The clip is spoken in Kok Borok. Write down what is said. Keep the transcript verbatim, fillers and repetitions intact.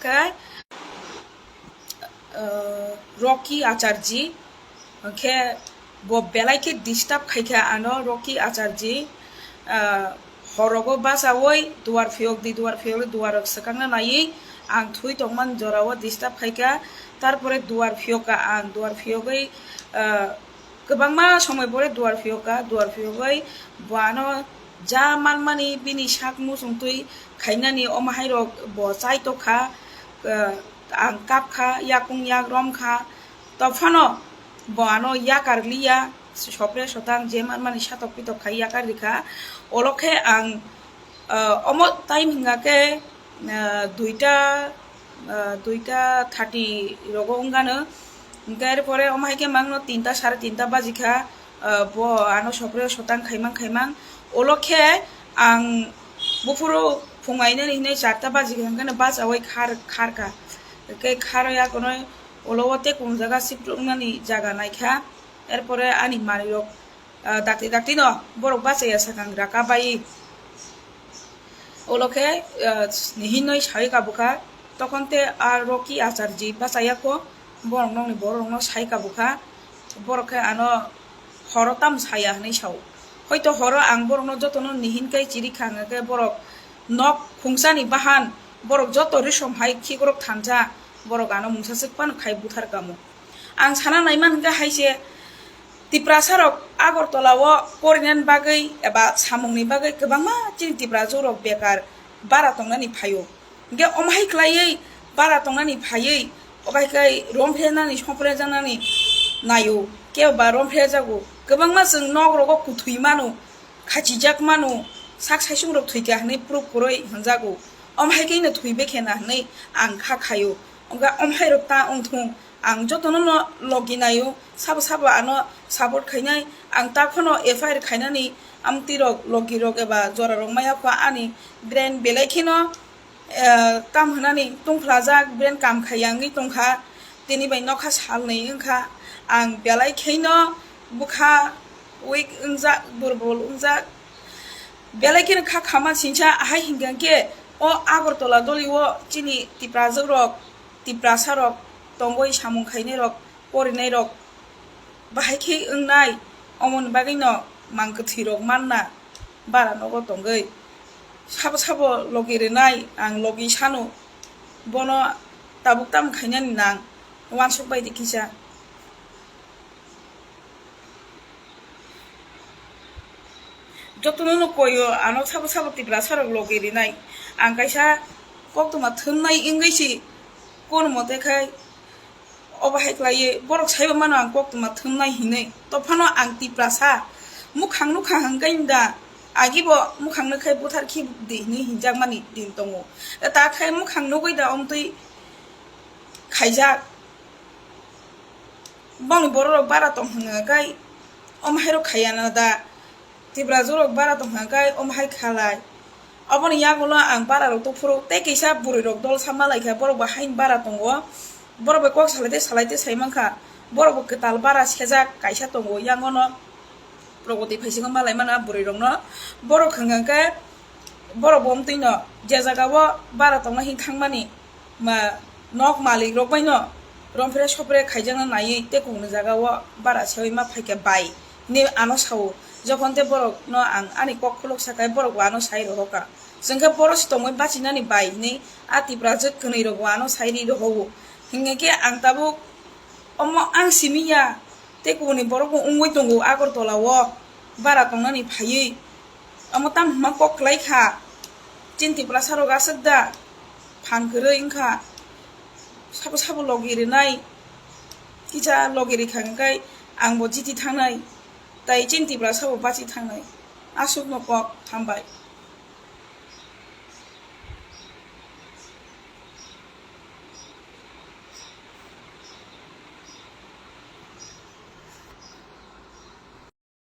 Khe, ah, Rocky Acharji, hwnkhe bo belai khe disturb khaikha ano Rocky Acharji, ah, horogo bachaui duar phiyok di, duar phiyok di, duar rok swkangna naiwi ang thwi tongmani jorao disturb khaikha. Tarpore duar phiyokha ang, duar phiyogwi, ah, kwbangma somoi pore duar phiyokha, duar phiyogwi bo ano ja manmani bini sak muchungtwi khainani omo hairok bo chai tokha, ah, ang kapkha, yakung yak romkha, tophano bo ano yakar liya, sopre sotang je manmani satok pitok khai yakar rikha. Olo khe ang, ah, omo time hwnga khe, ah, duita, ah, duita thirty rogo wngano. Hwnkhe er pore omo hai khe mangno tinta, sare tinta baji kha, ah, bo ano sopre sotang khaimang khaimang. Olo khe ang buphuru phung ainani hinwi charta baji kha, hwnkhe bachaui khar, kharkha. Hwnkhe kharwi akono olo o tei kung jaga sip rwknani jaga naikha. Er pore ani manwirok, ah, dakti dakti no borok bachaya sakang raka bai. Olo khe, ah, hinwi sai kabukha, tokon te a Rocky Acharji bachaya kho, borok nokni borok rokno sai kabukha, borok khe ano horo tam saya hinwi sao. Hoito horo ang borokno jotono nihin kai chiri kha, hwnkhe borok nok khungsani bahan, borok joto risom hai khikrok thansa, borok ano mungsa swk phano khai buthar kamo. Ang sana naiman hwnkhe hai se, Tiprasa rok Agartala o porinani bagwi eba samungni bagwi kwbangma chini Tiprajwk rok bekar bara tongnani phaio. Hwnkhe omo hai khlaiwi bara tongnani phaiwi obo hai khe romphrenani, somprenjaknani naio, kebo ba romphrejago. Kwbangma chwng nok rogo kuthwi mano, khachijak mano, sak saisung rok thwikha hinwi proof kwrwi hwnjago. Omo hai khe no thwibai khe na hinwi ang kha khaio. Hwnkhe omo hai rok ta wngthung. Ang jotono no logi naio, sabo sabo ano support khainai, ang ta phano F I R khainani amtwi rok, logi rok eba jora rok maya kho ani brain belai kheno, eh, tam hwnani tungphlajak, brain kam khaiya wngwi tongkha, tini bai nokha salnwi wngkha, ang belai kheno bwkha weak wngjak, durbol wngjak, belai kheno kha khama singsa ahai hwnkha khe o Agartala doli o chini Tiprajwk rok, Tiprasa rok tongwi samung khainai rok, porinai rok bahai khe wngnai, omoni bagwi no mang kwthwi rok manna bara nogo tongwi sabo sabo logi rwnai ang logi sano bono tabuk tam khainani nang wansuk bai di kisa. Jotono no koyo ano sabo sabo Tiprasa rok logi rinai. Ang kaisa koktwma thumnai wngwi si kono mote khai obo hai khlaiwi borok saibo mano ang koktwma thumnai hinwi. Tophano ang Tiprasa mukhang nukha hwnkhe da agibo mukhang nukhai buthar khi di hinwi hinjakmani din tongo. Ta khai mukhang nugwi da omtwi khaijak. Bongni borok rok bara tong hwnka kai omo hai rok khaiya na da. Tiprajwk rok bara tong hwnka kai omo hai khalai. Oboni yagulo ang bara rok tongphuru tei kisa bwrwi rok dol sama lai kha, borok bo haini bara tongo. Borok bai kok salai tei salai tei sai mankha. Borok bo kwtal bara sejak kaisa tongo yangono. Progoti phaisingo malai mano a bwrwi rokno. Borok hwnka khe borok bo omtwi no je jaga o bara tongna hin thangmani ma nok malik rok bai no romphre sopre khaijakna naiwi tei kung ni jaga o bara sewi ma phaikha bai hinwi ano sao. Jokhon tei borok no ang ani kok khuluk sakhai borok bo ano sai rohorkha. Chwngkhe borok se tongwi bachinani bai hinwi a Tiprajwk kwnwi rok bo ano sai ri rohoro. Hinkhe ang tabuk omo ang simi ya. Tei kubuni borok bo wngwi tongo Agartala o bara tongnani phaiwi. Omo tamo hwnma kok kwlai kha. Chini Tiprasa rok aswk da phan kwrwi wngkha. Sabo sabo logi rwnai. Kisa logi rikha hwnkhe ang bo jiti thangnai. Tai chini Tiprasa bo bachi thangnai. Aswkno kok, hambai.